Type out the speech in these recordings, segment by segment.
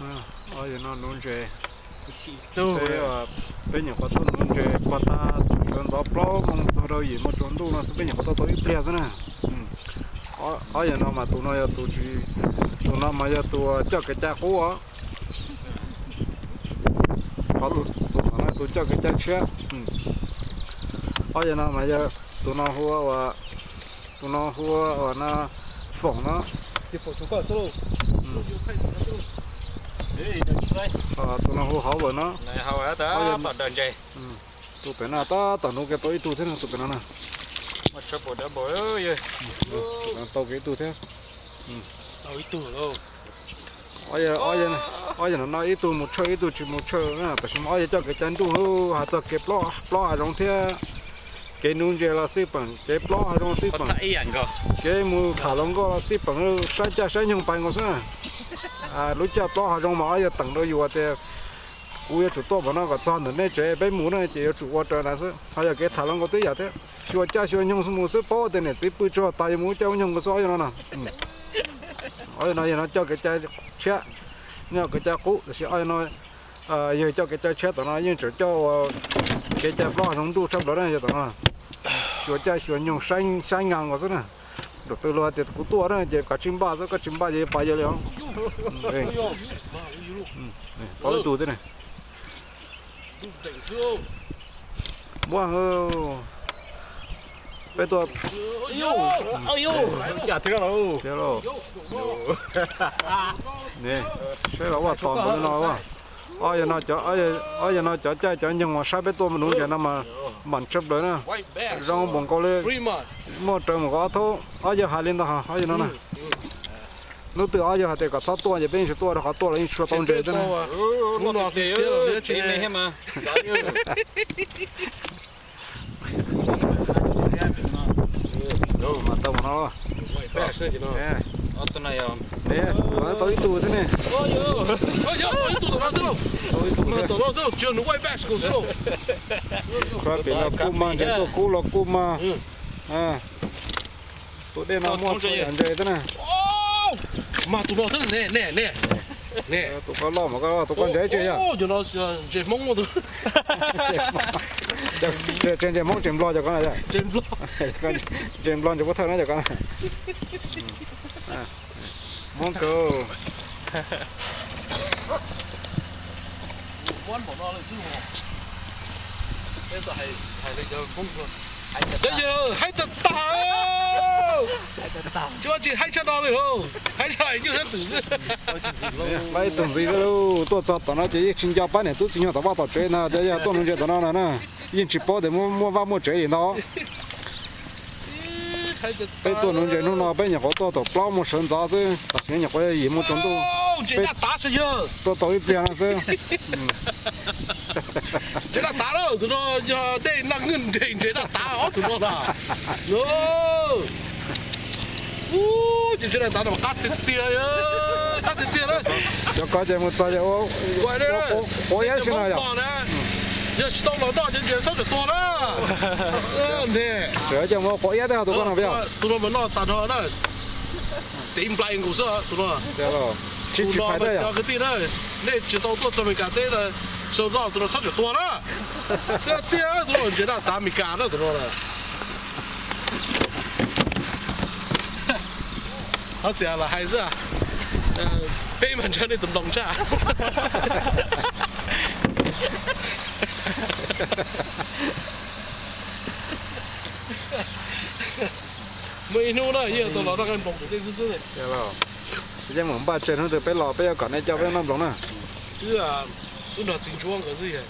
Ob yawg no nuv ntses. Peb nyuam qhuav tuaj nuv ntses pog tag tus sawv ntxov plaub moos txog rau yim moos tsaus ntuj no xwb peb nyuam qhuav tuaj tau ib pliag xwb na. Ob yawg no mas tus no yog tus, tus no mas yog tus coj kev cai qub os. Tus no tus coj kev cai tshiab. Ob yawg no mas yog tus no hu ua, tus no hu ua no Foom no. Tus no hu Hauv Vawm no. Tus pem no tab tom nuv kiag tau ib tug thiab no tus pem no na. Tau kiag ib tug thiab. Ob yawg no no ib tug mus tshawj ib tug tsis mus tshawj na, tam sim no ob yawg coj kev cai nruj hais txog kev plaub hav zoov thiab. Kev nuv ntses los xij peem, kev plaub hav zoov xij peem, kev mus tham hluas nkauj los xij peem, saib caj saib nyoog pais nkaus xwb. Lub caj plaub hav zoov mas ob yawg teem rau yus tias kuv yuav tsum tuaj npaum no kom txog ntawm nej tsev peb mus na ces yuav tsum ua raws na xwb. Ho yog kev tham hluas nkauj twb yam thiab, xyuas caj xyuas nyoog mus xwb, paub tias niam txiv pw tsaug tas yuav mus ua caj ua nyoog nkaus xwb ob yawg no na. Ob yawg no yog no coj kev cai tshiab, nyob kev cai qub, tiam sis ob yawg no yog coj kev cai tshiab tom no yeej tseem coj ua kev cai plaub hav zoov nruj tshaj plaws na yog tom no. Xyuas caj xyuas nyoog saib nqa nkaus xwb na. Nram twg luag tias kuv tuaj na ces koj tsis npaj xwb, koj tsis npaj ces yuav pais yawg li os. Paub ib tug thiab ne. Muab, peb tuaj, thiab lauj. Saib los ua tom npaum li no. Ob yawg no cov caij cov nyoog mas saib peb tuaj nuv ntses no mas npaum tshaj plaws na. Zoo npaum nkaus li muaj raws mus kom ob thaub, ob yawg hais li ntawd, ob yawg no na. Hnub twg ob yawg hais tias kom txhob tuaj ces peb yeej tsis tuaj rau qhov tuaj los yeej tsis tau ntses thiab na. Mas tau mus no. Tau ib tug thiab ne. Tau ib tug. Koj pem los kuj mag, ntses tuaj kub los kuj mag. Tus dej no muaj txhua yam ntses thiab na. Mas tus no thiab ne, ne, ne. Tus koj loj mas koj, tus koj ntses tsis yog. Ntses Hmoob, ntses Hmoob ntses Nplog cov ko na. Ntses Nplog ntses Pub Thawj no cov ko na. Hmoob kawg. Yog haib tag tag, tsis ua tsis haib tshaj no li, haib tshaj nyuj thiab twm xwb. Pab ib tug ntxiv xwb lauj, tuaj txog tom no ces yeej tsis nco pab niam tub txiv nyuag tom vaj tom tsev ntag, yog tuaj nuv ntses tom no na, yeej tsis paub tias muaj vaj muaj tsev li ntawd. Peb tuaj nuv ntses hnub no peb nyuam qhuav tuaj thaum plaub moos sawv ntxov xwb, tam sim no nyuam qhuav yim moos tsaus ntuj. Tuaj tau ib pliag no xwb. Ntses daj tav lauj, tus no yog dej naj nwj nres ntses daj tav ob tug no na. Ces ntses daj tav no qab tiag tiag, qab tiag tiag na. Cov ko ces mus txog quav iab si no yog. Yog tsis tau los noj ces ntses txhob tsam tuag na. Tseem coj mus quav iab thiab tus ko no, tus no mas noj tag nrho na. Tiv nplai nkaus xwb tus no. Tus no mas cov kwv tij na, nej tsis tau tuaj txog Amelikas teb na, sau noj tus no txhob tsam tuag na. Tiag tiag tus no ntses daj tav Amelikas na tus no na. Hov txiav los hais xwb, peb mas ntshaw nej tus nploos tshaj. Muaj ib hnub na yeej tau los noj nqaij nploos tim tej xwb xwb. Yeej mus npaj tseg hnub twg peb los peb yuav kom nej coj peb noj nploos na. Wb nrog txiv ntsuab nkawd xwb.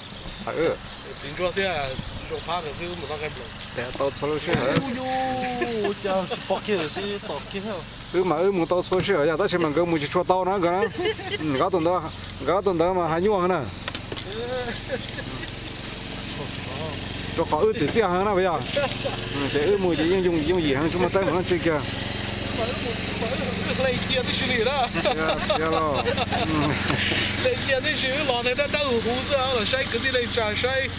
Txiv ntsuab thiab txiv zoo phab nkawd xwb wb mus noj nqaij nploos. Tau txhua lub sij hawm. Wb mas wb mus tau txhua sij hawm yog tab sis mas nkawd mus tsis tshua tau na nkawd. Nkawd tus ntawd, nkawd tus ntawd mas hais nyuaj heev na. Rau qhov wb txiv txiaj heev na puas yog? Ces wb mus ces yeej yooj yim heev tsis muaj teeb meem dab tsi kiag. Hle cia tib si li na. Hle cia tib si, wb los dawb dawb huv huv xwb los saib kwv tij neej tsa, saib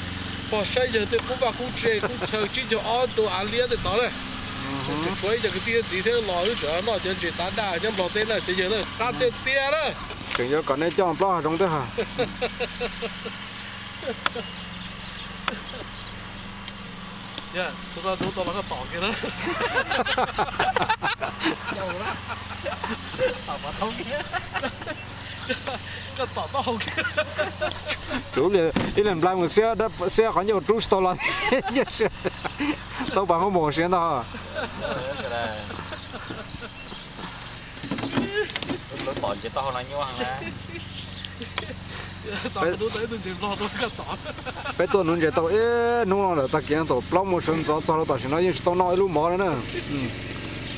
pog saib yawg tej qub vaj qub tse qub chaw tsib caug ob rau av liab tej tod na. Tseem tshuav ib co kwv tij txiv thiab los wb tseem noj cov ntses tav daj nyob Nplog teb na cov yawg na, qab tiag tiag na. Tseem yuav kom nej coj plaub hav zoov twb ha. Tus no tus tau los koj tom kiag na. Koj tom taub hau kiag. Tsuav ib leeg nplai mus xiab, xiab qhov ncauj rub tsis tau los. Tau pas muab mus siav ntag. Lawv tom ntses taub hau no nyuaj heev na. Peb tuaj nuv ntses tau ib hnub no lawm, tag kis thaum plaub moos sawv ntxov txog rau tam sim no yeej tsis tau noj ib lub mov li na.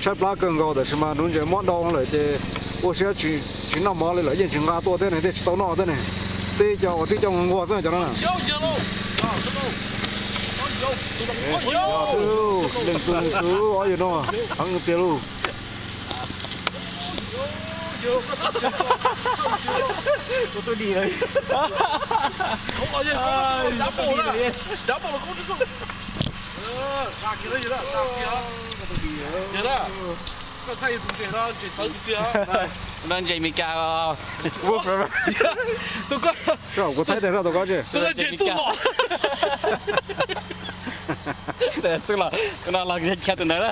Tshaib plab kawg nkaus tab sis mas nuv ntses mob dhau lawm ces ua siab tsis noj mov li lawm, yeej tsis nqa tuaj thiab ne, thiaj tsis tau noj thiab ne. Tib co uas tib co nquag xwb cov no na. Leej twg leej twg ob yawg no heev tiag lauj. No ntses Meskas. Tus ko, kuv thaij tag zoj tus ko tsis. Tus no ntses txuj lom. Txuj lom, tus no los chaw tus ntawd na.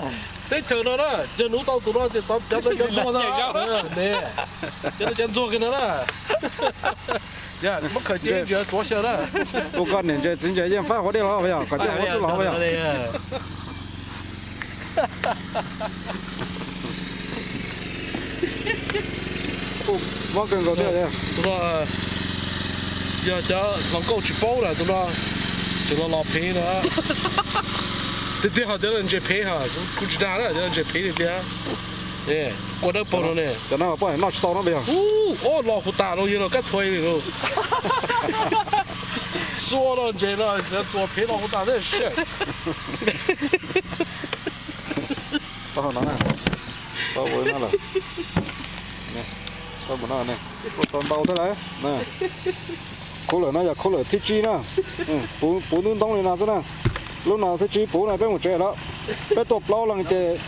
Teb chaws no na, yog nuv tau tus no ces cov ntawd cov ntxuag no. Cov ntawd cov ntxuag kiag no na. Muab khaws cia ib ntsis tsuav xyaw na. Tus ko niam ntses txiv ntses yeej faib haus dej los yog kom coj muab txuj lom yog. Mob kawg nkaus thiab. Tus no yog cov hluas nkauj tsis paub na, tus no tseem los los phev na. Tiag tiag hos cov ntses phev hos, kuv tsis dag na, cov ntses phev tiag tiag. Kua dawb paug no ne. Cov no poj noj tsis tau no yog. Ub, los huv tas no yog los kab thuav li no. Xua no ntses no txuas phev los huv tas thiab siab. Tau no na, tau ua no lawm. Tau mus no ne, tau ntau thiab lawm. Khaub lawm no yog khaub lawm thib tsib na. Puv ntub ntoob li no xwb na. Lub no thib tsib puv no peb mus tsev lawm. Peb tuaj plaub leeg ces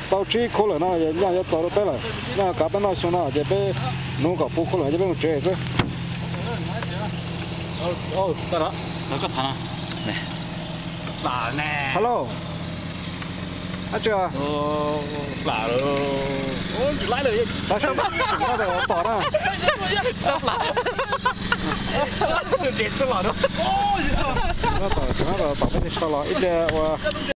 tau tsib khaub lawm no, nyaj yuav txaus rau peb lawm. Nyaj kav peb noj xyoo no ces peb nuv kom puv khaub lawm ces peb mus tsev xwb. Hello. Ab tsi, tab sis tseem tom na. Tseem tom peb tsis tau los ib pliag ua